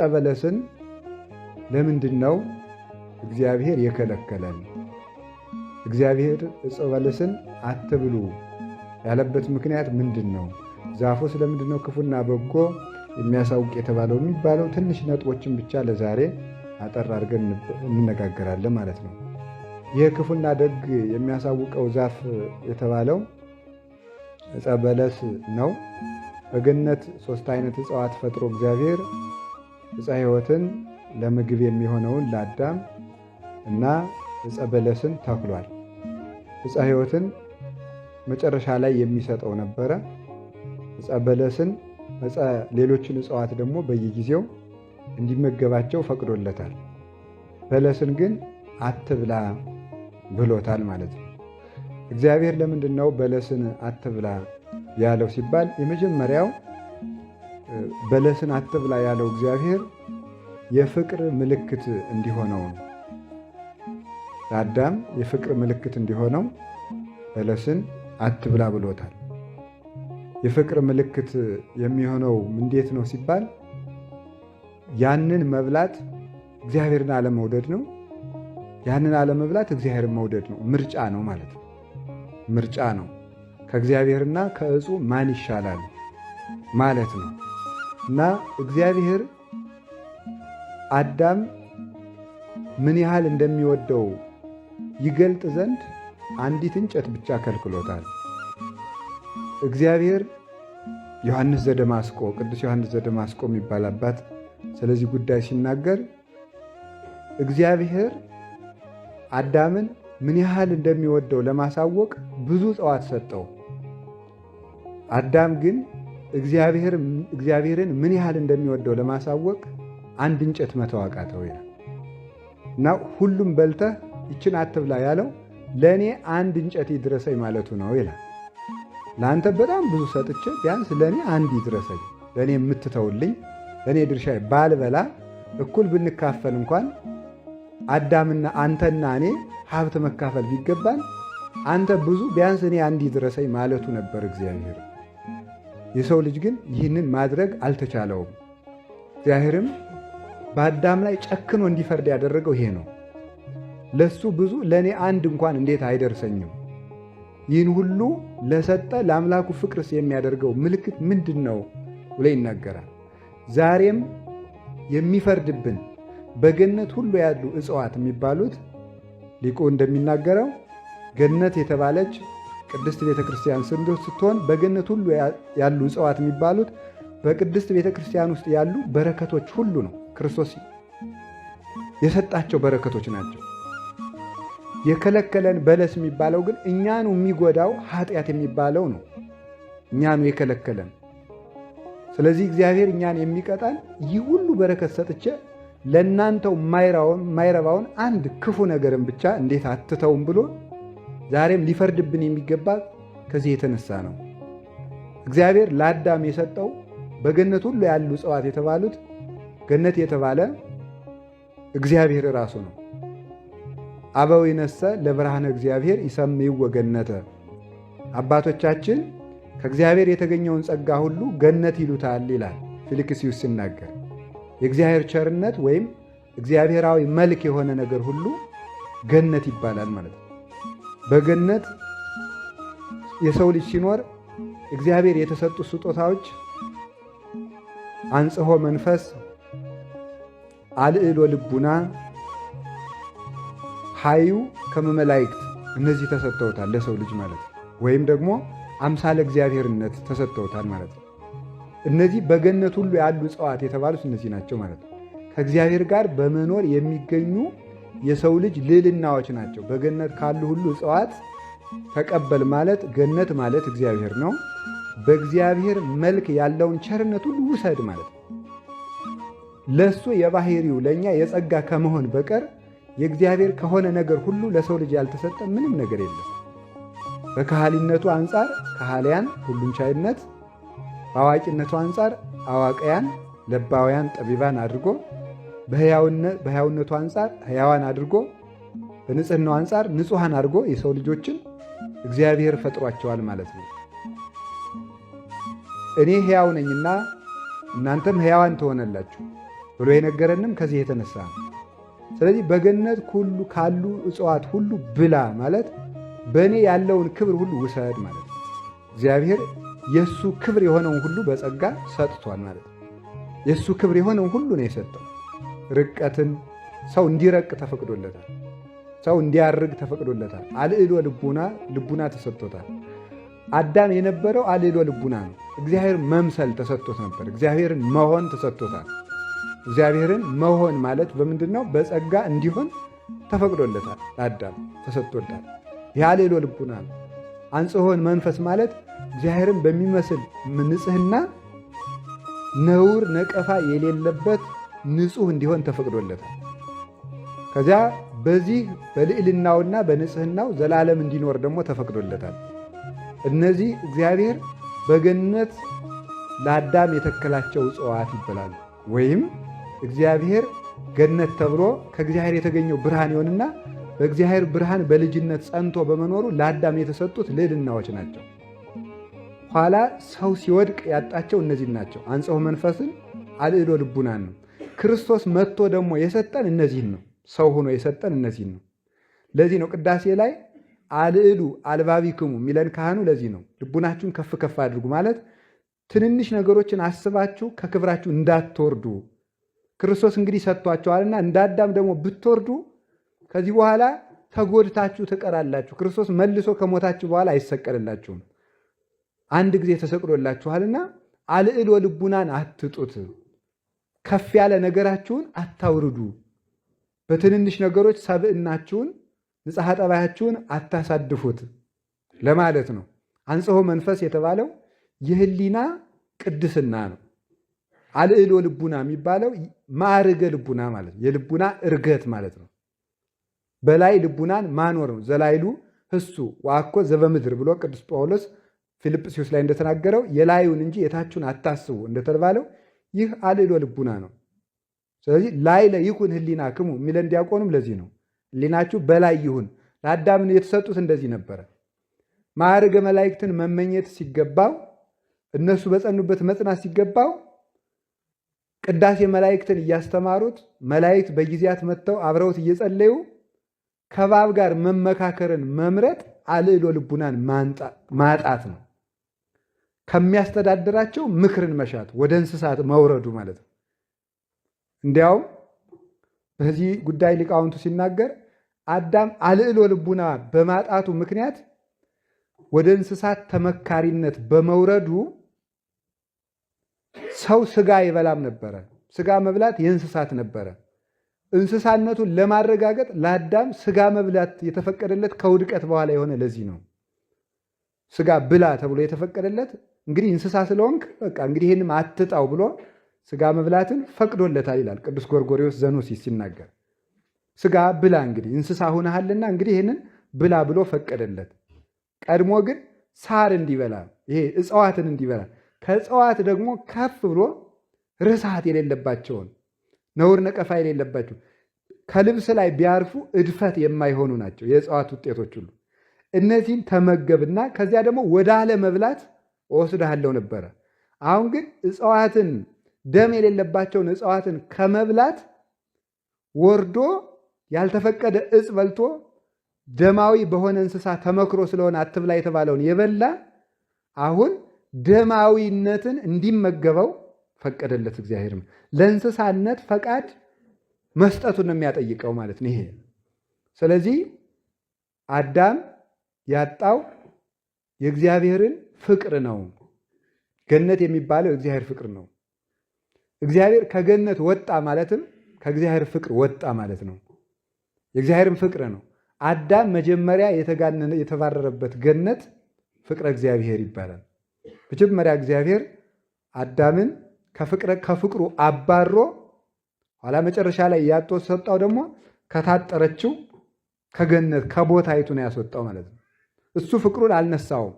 በለስን ለምንድን ነው እግዚአብሔር የከለከለን? እግዚአብሔር ዕፀ በለስን አትብሉ ያለበት ምክንያት ምንድን ነው? ዛፉ ስለምንድን ነው ክፉና በጎ የሚያሳውቅ የተባለው የሚባለው ትንሽ ነጥቦችን ብቻ ለዛሬ አጠር አድርገን እንነጋገራለን ማለት ነው። ይህ ክፉና ደግ የሚያሳውቀው ዛፍ የተባለው ዕፀ በለስ ነው። በገነት ሶስት አይነት እጽዋት ፈጥሮ እግዚአብሔር ዕፀ ሕይወትን ለምግብ የሚሆነውን ለአዳም እና ዕፀ በለስን ተክሏል። ዕፀ ሕይወትን መጨረሻ ላይ የሚሰጠው ነበረ። ዕፀ በለስን ሌሎችን እጽዋት ደግሞ በየጊዜው እንዲመገባቸው ፈቅዶለታል። በለስን ግን አትብላ ብሎታል ማለት ነው። እግዚአብሔር ለምንድን ነው በለስን አትብላ ያለው ሲባል የመጀመሪያው በለስን አትብላ ያለው እግዚአብሔር የፍቅር ምልክት እንዲሆነው ነው። ለአዳም የፍቅር ምልክት እንዲሆነው በለስን አትብላ ብሎታል። የፍቅር ምልክት የሚሆነው እንዴት ነው ሲባል ያንን መብላት እግዚአብሔርን አለመውደድ ነው። ያንን አለመብላት እግዚአብሔርን መውደድ ነው። ምርጫ ነው ማለት ነው። ምርጫ ነው። ከእግዚአብሔርና ከእጹ ማን ይሻላል ማለት ነው። እና እግዚአብሔር አዳም ምን ያህል እንደሚወደው ይገልጥ ዘንድ አንዲት እንጨት ብቻ ከልክሎታል። እግዚአብሔር ዮሐንስ ዘደማስቆ ቅዱስ ዮሐንስ ዘደማስቆ የሚባል አባት ስለዚህ ጉዳይ ሲናገር እግዚአብሔር አዳምን ምን ያህል እንደሚወደው ለማሳወቅ ብዙ እጽዋት ሰጠው። አዳም ግን እግዚአብሔርን ምን ያህል እንደሚወደው ለማሳወቅ አንድ እንጨት መተው አቃተው ይላል እና ሁሉም በልተህ ይችን አትብላ ያለው ለእኔ አንድ እንጨት ይድረሰኝ ማለቱ ነው ይላል። ለአንተ በጣም ብዙ ሰጥቼ ቢያንስ ለእኔ አንድ ይድረሰኝ፣ ለእኔ የምትተውልኝ፣ ለእኔ ድርሻ ባልበላ እኩል ብንካፈል እንኳን አዳምና አንተና እኔ ሀብት መካፈል ቢገባን አንተ ብዙ ቢያንስ እኔ አንድ ይድረሰኝ ማለቱ ነበር እግዚአብሔር። የሰው ልጅ ግን ይህንን ማድረግ አልተቻለውም። እግዚአብሔርም በአዳም ላይ ጨክኖ እንዲፈርድ ያደረገው ይሄ ነው። ለሱ ብዙ ለእኔ አንድ እንኳን እንዴት አይደርሰኝም? ይህን ሁሉ ለሰጠ ለአምላኩ ፍቅርስ የሚያደርገው ምልክት ምንድን ነው ብሎ ይናገራል። ዛሬም የሚፈርድብን በገነት ሁሉ ያሉ እጽዋት የሚባሉት ሊቁ እንደሚናገረው ገነት የተባለች ቅድስት ቤተ ክርስቲያን ስትሆን በገነት ሁሉ ያሉ እጽዋት የሚባሉት በቅድስት ቤተ ክርስቲያን ውስጥ ያሉ በረከቶች ሁሉ ነው። ክርስቶስ የሰጣቸው በረከቶች ናቸው። የከለከለን በለስ የሚባለው ግን እኛኑ የሚጎዳው ኃጢአት የሚባለው ነው። እኛኑ የከለከለን። ስለዚህ እግዚአብሔር እኛን የሚቀጣን ይህ ሁሉ በረከት ሰጥቼ ለእናንተው የማይረባውን አንድ ክፉ ነገርን ብቻ እንዴት አትተውም ብሎ ዛሬም ሊፈርድብን የሚገባ ከዚህ የተነሳ ነው። እግዚአብሔር ለአዳም የሰጠው በገነት ሁሉ ያሉ እጽዋት የተባሉት ገነት የተባለ እግዚአብሔር ራሱ ነው። አበው ይነሰ ለብርሃነ እግዚአብሔር ይሰምይዎ ገነተ። አባቶቻችን ከእግዚአብሔር የተገኘውን ጸጋ ሁሉ ገነት ይሉታል ይላል ፊልክስዩስ ሲናገር። የእግዚአብሔር ቸርነት ወይም እግዚአብሔራዊ መልክ የሆነ ነገር ሁሉ ገነት ይባላል ማለት ነው። በገነት የሰው ልጅ ሲኖር እግዚአብሔር የተሰጡ ስጦታዎች አንጽሖ መንፈስ፣ አልዕሎ ልቡና፣ ሀዩ ከመመላይክት እነዚህ ተሰጥተውታል ለሰው ልጅ ማለት ነው። ወይም ደግሞ አምሳለ እግዚአብሔርነት ተሰጥተውታል ማለት ነው። እነዚህ በገነት ሁሉ ያሉ እጽዋት የተባሉት እነዚህ ናቸው ማለት ነው። ከእግዚአብሔር ጋር በመኖር የሚገኙ የሰው ልጅ ልዕልናዎች ናቸው። በገነት ካሉ ሁሉ እጽዋት ተቀበል ማለት ገነት ማለት እግዚአብሔር ነው። በእግዚአብሔር መልክ ያለውን ቸርነት ሁሉ ውሰድ ማለት ነው። ለእሱ የባህሪው ለእኛ የጸጋ ከመሆን በቀር የእግዚአብሔር ከሆነ ነገር ሁሉ ለሰው ልጅ ያልተሰጠ ምንም ነገር የለም። በካህሊነቱ አንጻር ካህሊያን ሁሉን ቻይነት፣ በአዋቂነቱ አንጻር አዋቂያን ለባውያን ጠቢባን አድርጎ በሕያውነቱ አንጻር ሕያዋን አድርጎ በንጽህናው አንጻር ንጹሐን አድርጎ የሰው ልጆችን እግዚአብሔር ፈጥሯቸዋል ማለት ነው። እኔ ሕያው ነኝና እናንተም ሕያዋን ትሆነላችሁ። ብሎ የነገረንም ከዚህ የተነሳ ነው። ስለዚህ በገነት ሁሉ ካሉ እጽዋት ሁሉ ብላ ማለት በእኔ ያለውን ክብር ሁሉ ውሰድ ማለት ነው። እግዚአብሔር የእሱ ክብር የሆነውን ሁሉ በጸጋ ሰጥቷል ማለት ነው። የእሱ ክብር የሆነውን ሁሉ ነው የሰጠው። ርቀትን ሰው እንዲረቅ ተፈቅዶለታል። ሰው እንዲያርግ ተፈቅዶለታል። አልዕሎ ልቡና ልቡና ተሰጥቶታል። አዳም የነበረው አልዕሎ ልቡና ነው። እግዚአብሔር መምሰል ተሰጥቶት ነበር። እግዚአብሔርን መሆን ተሰጥቶታል። እግዚአብሔርን መሆን ማለት በምንድን ነው? በጸጋ እንዲሆን ተፈቅዶለታል። ለአዳም ተሰጥቶታል። ይህ አልዕሎ ልቡና ነው። አንጽሖን መንፈስ ማለት እግዚአብሔርን በሚመስል ንጽሕና ነውር ነቀፋ የሌለበት ንጹሕ እንዲሆን ተፈቅዶለታል። ከዚያ በዚህ በልዕልናውና በንጽሕናው ዘላለም እንዲኖር ደግሞ ተፈቅዶለታል። እነዚህ እግዚአብሔር በገነት ለአዳም የተከላቸው እጽዋት ይባላሉ። ወይም እግዚአብሔር ገነት ተብሎ ከእግዚአብሔር የተገኘው ብርሃን ይሆንና በእግዚአብሔር ብርሃን በልጅነት ጸንቶ በመኖሩ ለአዳም የተሰጡት ልዕልናዎች ናቸው። ኋላ ሰው ሲወድቅ ያጣቸው እነዚህ ናቸው። አንጽሖ መንፈስን አልዕሎ ልቡናን ነው። ክርስቶስ መጥቶ ደግሞ የሰጠን እነዚህን ነው። ሰው ሆኖ የሰጠን እነዚህን ነው። ለዚህ ነው ቅዳሴ ላይ አልዕሉ አልባቢክሙ የሚለን ካህኑ። ለዚህ ነው ልቡናችሁን ከፍ ከፍ አድርጉ ማለት ትንንሽ ነገሮችን አስባችሁ ከክብራችሁ እንዳትወርዱ። ክርስቶስ እንግዲህ ሰጥቷቸዋልና እንደ አዳም ደግሞ ብትወርዱ ከዚህ በኋላ ተጎድታችሁ ትቀራላችሁ። ክርስቶስ መልሶ ከሞታችሁ በኋላ አይሰቀልላችሁም። አንድ ጊዜ ተሰቅሎላችኋልና አልዕሎ ልቡናን አትጡት። ከፍ ያለ ነገራችሁን አታውርዱ። በትንንሽ ነገሮች ሰብዕናችሁን ንጽሐ ጠባያችሁን አታሳድፉት ለማለት ነው። አንጽሖ መንፈስ የተባለው የህሊና ቅድስና ነው። አልዕሎ ልቡና የሚባለው ማዕርገ ልቡና ማለት ነው። የልቡና እርገት ማለት ነው። በላይ ልቡናን ማኖር ነው። ዘላይሉ ህሱ ወአኮ ዘበምድር ብሎ ቅዱስ ጳውሎስ ፊልጵስዩስ ላይ እንደተናገረው የላዩን እንጂ የታችሁን አታስቡ እንደተባለው ይህ አልዕሎ ልቡና ነው። ስለዚህ ላይ ለይኩን ህሊና ክሙ የሚለን ዲያቆኑም ለዚህ ነው። ህሊናችሁ በላይ ይሁን። ለአዳም የተሰጡት እንደዚህ ነበረ። ማዕርገ መላእክትን መመኘት ሲገባው፣ እነሱ በጸኑበት መጽናት ሲገባው፣ ቅዳሴ መላእክትን እያስተማሩት መላእክት በጊዜያት መጥተው አብረውት እየጸለዩ ከባብ ጋር መመካከርን መምረጥ አልዕሎ ልቡናን ማጣት ነው። ከሚያስተዳድራቸው ምክርን መሻት ወደ እንስሳት መውረዱ ማለት ነው። እንዲያውም በዚህ ጉዳይ ሊቃውንቱ ሲናገር አዳም አልዕሎ ልቡና በማጣቱ ምክንያት ወደ እንስሳት ተመካሪነት በመውረዱ ሰው ስጋ ይበላም ነበረ። ስጋ መብላት የእንስሳት ነበረ። እንስሳነቱን ለማረጋገጥ ለአዳም ስጋ መብላት የተፈቀደለት ከውድቀት በኋላ የሆነ ለዚህ ነው። ስጋ ብላ ተብሎ የተፈቀደለት እንግዲህ እንስሳ ስለሆንክ በቃ እንግዲህ ይህንም አትጣው ብሎ ስጋ መብላትን ፈቅዶለታል ይላል ቅዱስ ጎርጎርዮስ ዘኑሲስ ሲናገር። ስጋ ብላ እንግዲህ እንስሳ ሆነሃልና እንግዲህ ይህንን ብላ ብሎ ፈቀደለት። ቀድሞ ግን ሳር እንዲበላ ይሄ እጽዋትን እንዲበላ ከእጽዋት ደግሞ ከፍ ብሎ ርሳት የሌለባቸውን ነውር ነቀፋ የሌለባቸው ከልብስ ላይ ቢያርፉ እድፈት የማይሆኑ ናቸው የእጽዋት ውጤቶች ሁሉ። እነዚህን ተመገብና ከዚያ ደግሞ ወደ አለመብላት እወስድሃለሁ ነበረ። አሁን ግን እጽዋትን ደም የሌለባቸውን እጽዋትን ከመብላት ወርዶ ያልተፈቀደ እጽ በልቶ ደማዊ በሆነ እንስሳ ተመክሮ ስለሆነ አትብላ የተባለውን የበላ አሁን ደማዊነትን እንዲመገበው ፈቀደለት እግዚአብሔር። ለእንስሳነት ፈቃድ መስጠቱን ነው የሚያጠይቀው ማለት ነው ይሄ። ስለዚህ አዳም ያጣው የእግዚአብሔርን ፍቅር ነው። ገነት የሚባለው የእግዚአብሔር ፍቅር ነው። እግዚአብሔር ከገነት ወጣ ማለትም ከእግዚአብሔር ፍቅር ወጣ ማለት ነው። የእግዚአብሔርን ፍቅር ነው። አዳም መጀመሪያ የተጋነነ የተባረረበት ገነት ፍቅረ እግዚአብሔር ይባላል። መጀመሪያ እግዚአብሔር አዳምን ከፍቅሩ አባሮ ኋላ መጨረሻ ላይ ያጦ ሰጣው ደግሞ ከታጠረችው ከገነት ከቦታይቱ ነው ያስወጣው ማለት ነው። እሱ ፍቅሩን አልነሳውም።